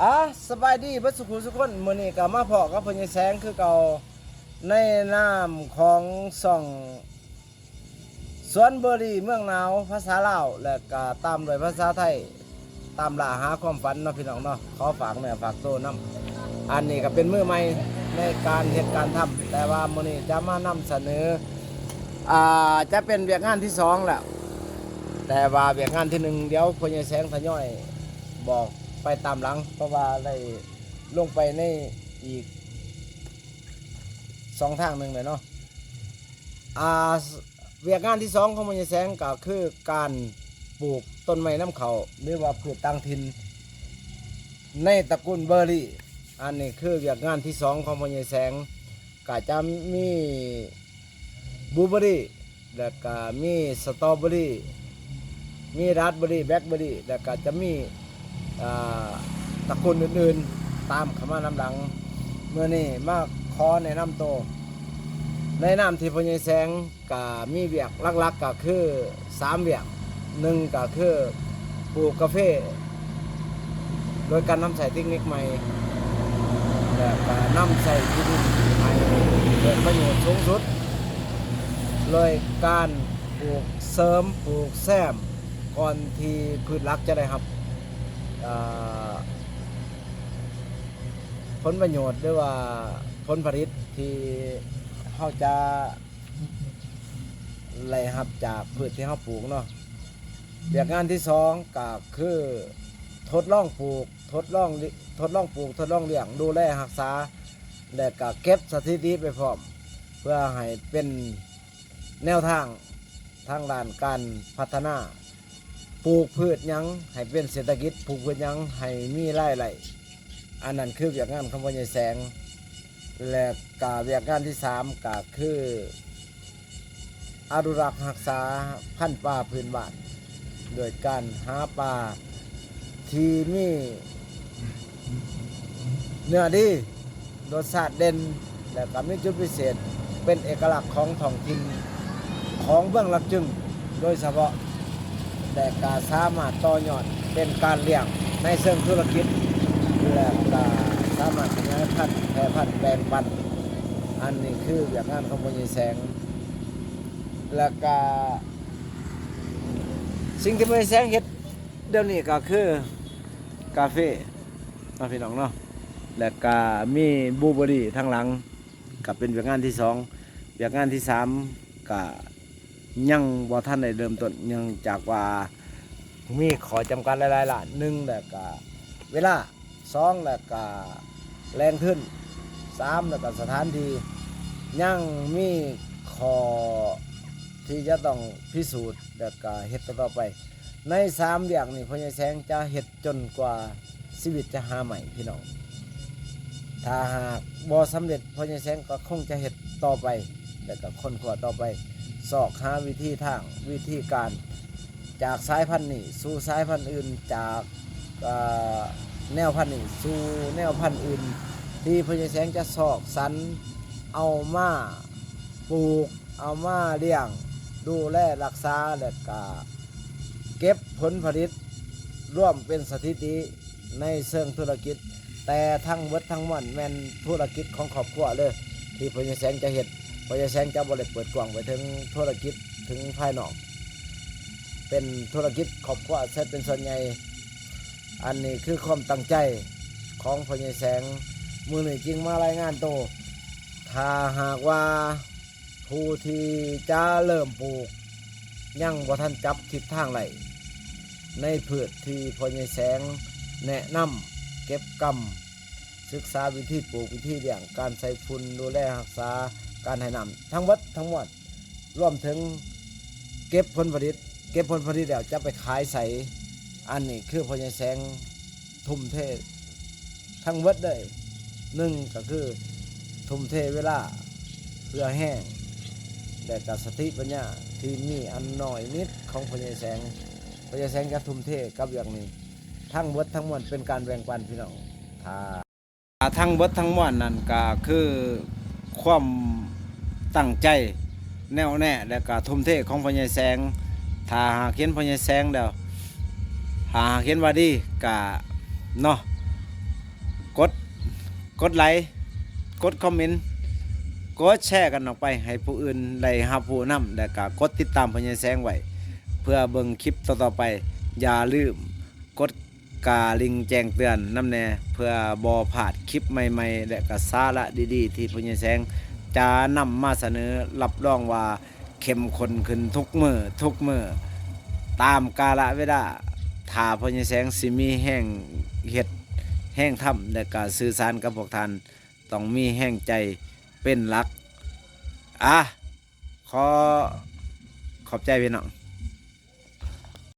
ອາ ສະບາຍດີເບິດສູ່ຜູ້ສູ່ຄົນ. ມື້ນີ້ກໍມາພໍ້ກັບພໍ່ໃຫຍ່ແສງຄືເກົ່າ ໃນນາມຂອງຊ່ອງສວນເບີຣີເມືອງໜາວ ພາສາລາວ ແລະກະຕາມດ້ວຍພາສາໄທ ຕາມລ່າຫາຄວາມຝັນເນາະພີ່ນ້ອງເນາະ. ຂໍຝາກເນື້ອຝາກໂຕນຳ. ອັນນີ້ກໍເປັນມື້ໃໝ່ໃນການເຮັດການທຳ ແຕ່ວ່າມື້ນີ້ຈະມານຳສະເໜີ ອ່າ ຈະເປັນວຽກງານທີສອງແລ້ວ. ແຕ່ວ່າວຽກງານທີໜຶ່ງ ດຽວພໍ່ໃຫຍ່ແສງທະຍອຍບອກໄປຕາມຫຼັງ ເພາະວ່າໄດ້ລົງໄປໃນອີກຊ່ອງທາງໜຶ່ງແລ້ວເນາະ. ອ່າ ວຽກງານທີສອງຂອງພໍ່ໃຫຍ່ແສງກໍຄືການປູກຕົ້ນໄມ້ນຳເຂົ້າ ຫຼືວ່າພືດຕ່າງຖິ່ນໃນຕະກູນເບີຣີ. ອັນນີ້ຄືວຽກງານທີສອງຂອງພໍ່ໃຫຍ່ແສງ ກໍຈະມີບລູເບີຣີ ແລ້ວກໍມີສະຕໍເບີຣີ ມີຣາສເບີຣີ ແບລັກເບີຣີ ແລ້ວກໍຈະມີ ອ່າ ຕະກູນອື່ນໆຕາມເຂົ້າມານຳຫຼັງ. ມື້ນີ້ມາຂໍແນະນຳໂຕ ໃນນາມທີ່ພໍ່ໃຫຍ່ແສງ ກະມີວຽກຫຼັກໆ ກະຄືສາມວຽກ. ໜຶ່ງ ກະຄືປູກກາເຟ ໂດຍການນຳໃຊ້ເຕັກນິກໃໝ່ ແລະກະນຳໃຊ້ທີ່ດິນໃຫ້ເກີດປະໂຫຍດສູງສຸດ ໂດຍການປູກເສີມ ປູກແຊມ ກ່ອນທີ່ພືດຫຼັກຈະໄດ້ຮັບ ເອີ ຜົນປະໂຫຍດ ຫຼືວ່າຜົນຜະລິດທີ່ເຮົາຈະ ໄດ້ຮັບຈາກພືດທີ່ເຮົາປູກເນາະ. ວຽກງານທີສອງກໍຄືທົດລອງປູກ ທົດລອງ ທົດລອງປູກ ທົດລອງລ້ຽງ ດູແລຮັກສາ ແລະກະເກັບສະຖິຕິໄປພ້ອມ ເພື່ອໃຫ້ເປັນແນວທາງທາງດ້ານການພັດທະນາ ປູກພືດຫຍັງໃຫ້ເປັນເສດຖະກິດ ປູກພືດຫຍັງໃຫ້ມີລາຍໄດ້. ອັນນັ້ນຄືວຽກງານຂອງພໍ່ໃຫຍ່ແສງ ແລະກະວຽກງານທີສາມ ກະຄືອະນຸລັກຮັກສາພັນປາພື້ນບ້ານ ໂດຍການຫາປາທີ່ມີເນື້ອດີ ລົດຊາດເດັ່ນ ແລະກະມີຈຸດພິເສດເປັນເອກະລັກຂອງທ້ອງຖິ່ນຂອງເມືອງຫຼັກຈຶງໂດຍສະເພາະ ແລະກະສາມາດຕໍ່ຍອດເປັນການລ້ຽງໃນເຊີງທຸລະກິດ ແລະກະສາມາດຂະຫຍາຍພັນ ແຜ່ພັນ ແບ່ງປັນ. ອັນນີ້ຄືວຽກງານຂອງພໍ່ໃຫຍ່ແສງ ແລະກະສິ່ງທີ່ພໍ່ໃຫຍ່ແສງເຮັດດຽວນີ້ກໍຄືກາເຟເນາະ ພີ່ນ້ອງເນາະ ແລະກະມີບລູເບີຣີທາງຫຼັງ ກໍເປັນວຽກງານທີສອງ. ວຽກງານທີສາມ ກະຍັງບໍ່ທັນໄດ້ເລີ່ມຕົ້ນ ເນື່ອງຈາກວ່າມີຂໍ້ຈຳກັດຫຼາຍໆ ຫຼາຍ. ໜຶ່ງ ແລ້ວກະເວລາ, ສອງ ແລ້ວກະແຫຼ່ງທຶນ, ສາມ ແລ້ວກະສະຖານທີ່. ຍັງມີຂໍ້ທີ່ຈະຕ້ອງພິສູດ ແລ້ວກະເຮັດຕໍ່ໆໄປ. ໃນສາມວຽກນີ້ ພໍ່ໃຫຍ່ແສງຈະເຮັດຈົນກວ່າຊີວິດຈະຫາໃໝ່ ພີ່ນ້ອງ. ຖ້າຫາກບໍ່ສຳເລັດ ພໍ່ໃຫຍ່ແສງກໍຄົງຈະເຮັດຕໍ່ໄປ ແລ້ວກໍຄົ້ນຄວ້າຕໍ່ໄປ ຊອກຫາວິທີທາງ ວິທີການ ຈາກສາຍພັນນີ້ສູ່ສາຍພັນອື່ນ ຈາກ ເອີ ແນວພັນນີ້ສູ່ແນວພັນອື່ນ ທີ່ພໍ່ໃຫຍ່ແສງຈະຊອກສັນເອົາມາປູກ ເອົາມາລ້ຽງ ດູແລຮັກສາ ແລ້ວກະເກັບຜົນຜະລິດ ລວມເປັນສະຖິຕິໃນເຊີງທຸລະກິດ. ແຕ່ທັງເບິດທັງມວນແມ່ນທຸລະກິດຂອງຄອບຄົວເລີຍ ທີ່ພໍ່ໃຫຍ່ແສງຈະເຮັດ. ພໍ່ໃຫຍ່ແສງຈະບໍ່ໄດ້ເປີດກວ້າງໄປເຖິງທຸລະກິດເຖິງພາຍນອກ ເປັນທຸລະກິດຄອບຄົວເສຍເປັນສ່ວນໃຫຍ່. ອັນນີ້ຄືຄວາມຕັ້ງໃຈຂອງພໍ່ໃຫຍ່ແສງ ມື້ນີ້ຈຶ່ງມາລາຍງານໂຕ. ຖ້າຫາກວ່າຜູ້ທີ່ຈະເລີ່ມປູກຍັງບໍ່ທັນຈັບທິດທາງໄດ້ ໃນພືດທີ່ພໍ່ໃຫຍ່ແສງແນະນຳ ເກັບກຳ ສຶກສາວິທີປູກ ວິທີລ້ຽງ ການໃສ່ຝຸ່ນ ດູແລຮັກສາ ການໃຫ້ນ້ຳ ທັງເບິດທັງມວນ ລວມເຖິງເກັບຜົນຜະລິດ ເກັບຜົນຜະລິດແລ້ວຈະໄປຂາຍໃສ. ອັນນີ້ຄືພໍ່ໃຫຍ່ແສງທຸ່ມເທທັງເບິດເລີຍ. ໜຶ່ງກໍຄືທຸ່ມເທເວລາ ເຫື່ອແຮງ ແລະກະສະຕິປັນຍາທີ່ມີອັນໜ້ອຍນິດຂອງພໍ່ໃຫຍ່ແສງ. ພໍ່ໃຫຍ່ແສງຈະທຸ່ມເທກັບວຽກນີ້ ທັງເບິດທັງມວນເປັນການແບ່ງປັນ ພີ່ນ້ອງ. ຖ້າ ອ່າ ທັງເບິດທັງມວນນັ້ນກໍຄືຄວາມຕັ້ງໃຈແນ່ວແນ່ ແລະກະທຸ່ມເທຂອງພໍ່ໃຫຍ່ແສງ. ຖ້າຫາກເຫັນພໍ່ໃຫຍ່ແສງແລ້ວ ຖ້າຫາກເຫັນວ່າດີກະເນາະ ກ ກົດ ກົດໄລ ກົດຄອມເມັນ ກົດແຊກັນອອກໄປໃຫ້ຜູ້ອື່ນໄດ້ຮັບຮູ້ນຳ ແລະກະກົດຕິດຕາມພໍ່ໃຫຍ່ແສງໄວ້ ເພື່ອເບິ່ງຄລິບຕໍ່ໆໄປ. ຢ່າລືມກົດກະລິ່ງແຈ້ງເຕືອນນຳແດ່ ເພື່ອບໍ່ພາດຄລິບໃໝ່ໆ ແລະກະສາລະດີໆ ທີ່ພໍ່ໃຫຍ່ແສງຈະນຳມາສະເໜີ. ຮັບຮອງວ່າເຂັ້ມຂຸ້ນຂຶ້ນທຸກມື້ ທຸກມື້ ຕາມກາລະເວລາ. ຖ້າພໍ່ໃຫຍ່ແສງຊິມີແຮງເຮັດ ແຮງທຳ ແລະກະສື່ສານກັບພວກທ່ານ ຕ້ອງມີແຮງໃຈເປັນຫຼັກ. ອາ ຂໍຂອບໃຈພີ່ນ້ອງ.